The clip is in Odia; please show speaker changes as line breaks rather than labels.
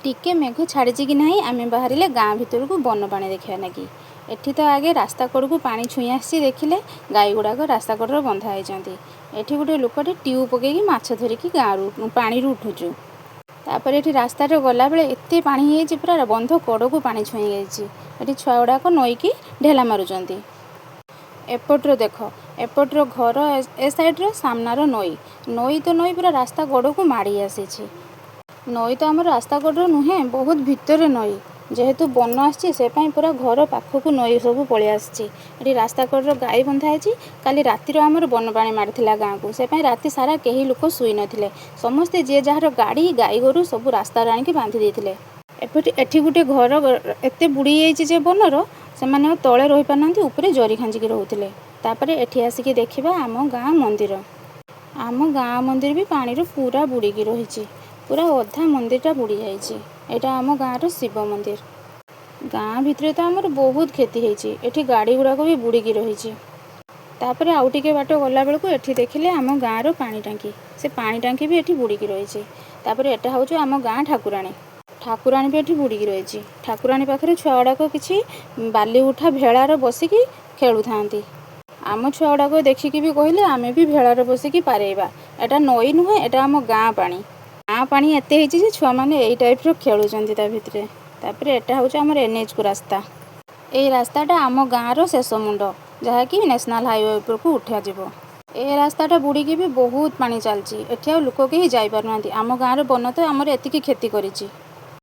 ଟିକେ ମେଘ ଛାଡ଼ିଛି କି ନାହିଁ, ଆମେ ବାହାରିଲେ ଗାଁ ଭିତରକୁ ବନ ପାଣି ଦେଖିବା ଲାଗି। ଏଠି ତ ଆଗେ ରାସ୍ତା କଡ଼କୁ ପାଣି ଛୁଇଁ ଆସିଛି। ଦେଖିଲେ, ଗାଈ ଗୁଡ଼ାକ ରାସ୍ତା କଡ଼ରେ ବନ୍ଧା ହେଇଛନ୍ତି। ଏଠି ଗୋଟେ ଲୋକଟେ ଟ୍ୟୁବ୍ ପକେଇକି ମାଛ ଧରିକି ଗାଁରୁ ପାଣିରୁ ଉଠୁଛୁ। ତାପରେ ଏଠି ରାସ୍ତାରେ ଗଲାବେଳେ ଏତେ ପାଣି ହେଇଯାଇଛି, ପୁରା ବନ୍ଧ କଡ଼କୁ ପାଣି ଛୁଇଁ ଯାଇଛି। ଏଠି ଛୁଆ ଗୁଡ଼ାକ ନଈକି ଢେଲା ମାରୁଛନ୍ତି। ଏପଟର ଦେଖ, ଏପଟର ଘର ଏ ସାଇଡ଼ର ସାମ୍ନାର ନଈ। ନଈ ତ ନଈ, ପୁରା ରାସ୍ତା କଡ଼କୁ ମାଡ଼ି ଆସିଛି। ନଈ ତ ଆମର ରାସ୍ତା କଡ଼ରେ ନୁହେଁ, ବହୁତ ଭିତରେ ନଈ। ଯେହେତୁ ବନ ଆସିଛି, ସେ ପାଇଁ ପୁରା ଘର ପାଖକୁ ନଈ ସବୁ ପଳେଇ ଆସିଛି। ଏଠି ରାସ୍ତା କଡ଼ର ଗାଈ ବନ୍ଧା ହେଇଛି। କାଲି ରାତିରେ ଆମର ବନ ପାଣି ମାଡ଼ିଥିଲା ଗାଁକୁ। ସେ ପାଇଁ ରାତି ସାରା କେହି ଲୋକ ଶୋଇ ନଥିଲେ। ସମସ୍ତେ ଯିଏ ଯାହାର ଗାଡ଼ି, ଗାଈ ଗୋରୁ ସବୁ ରାସ୍ତାରେ ଆଣିକି ବାନ୍ଧି ଦେଇଥିଲେ। ଏପଟେ ଏଠି ଗୋଟେ ଘର ଏତେ ବୁଡ଼ି ଯାଇଛି ଯେ ବନର ସେମାନେ ଆଉ ତଳେ ରହିପାରୁନାହାନ୍ତି, ଉପରେ ଜରି ଖାଞ୍ଜିକି ରହୁଥିଲେ। ତାପରେ ଏଠି ଆସିକି ଦେଖିବା ଆମ ଗାଁ ମନ୍ଦିର। ଆମ ଗାଁ ମନ୍ଦିର ବି ପାଣିରୁ ପୁରା ବୁଡ଼ିକି ରହିଛି। ପୁରା ଅଧା ମନ୍ଦିରଟା ବୁଡ଼ି ଯାଇଛି। ଏଇଟା ଆମ ଗାଁର ଶିବ ମନ୍ଦିର। ଗାଁ ଭିତରେ ତ ଆମର ବହୁତ କ୍ଷତି ହେଇଛି। ଏଠି ଗାଡ଼ି ଗୁଡ଼ାକ ବି ବୁଡ଼ିକି ରହିଛି। ତାପରେ ଆଉ ଟିକେ ବାଟ ଗଲା ବେଳକୁ ଏଠି ଦେଖିଲେ ଆମ ଗାଁର ପାଣି ଟାଙ୍କି। ସେ ପାଣି ଟାଙ୍କି ବି ଏଠି ବୁଡ଼ିକି ରହିଛି। ତାପରେ ଏଟା ହେଉଛି ଆମ ଗାଁ ଠାକୁରାଣୀ। ଠାକୁରାଣୀ ବି ଏଠି ବୁଡ଼ିକି ରହିଛି। ଠାକୁରାଣୀ ପାଖରେ ଛୁଆ ଗୁଡ଼ାକ କିଛି ବାଲି ଉଠା ଭେଳାର ବସିକି ଖେଳୁଥାନ୍ତି। ଆମ ଛୁଆ ଗୁଡ଼ାକ ଦେଖିକି ବି କହିଲେ, ଆମେ ବି ଭେଳାରେ ବସିକି ପାରେଇବା। ଏଟା ନଈ ନୁହେଁ, ଏଟା ଆମ ଗାଁ ପାଣି। ଗାଁ ପାଣି ଏତେ ହେଇଛି ଯେ ଛୁଆମାନେ ଏଇ ଟାଇପ୍ର ଖେଳୁଛନ୍ତି ତା ଭିତରେ। ତାପରେ ଏଟା ହେଉଛି ଆମର ଏନ୍ଏଚ୍କୁ ରାସ୍ତା। ଏଇ ରାସ୍ତାଟା ଆମ ଗାଁର ଶେଷ ମୁଣ୍ଡ, ଯାହାକି ନ୍ୟାସନାଲ୍ ହାଇୱେ ଉପରକୁ ଉଠାଯିବ। ଏ ରାସ୍ତାଟା ବୁଡ଼ିକି ବି ବହୁତ ପାଣି ଚାଲିଛି। ଏଠି ଆଉ ଲୋକ କେହି ଯାଇପାରୁନାହାନ୍ତି। ଆମ ଗାଁର ବନ ତ ଆମର ଏତିକି କ୍ଷତି କରିଛି।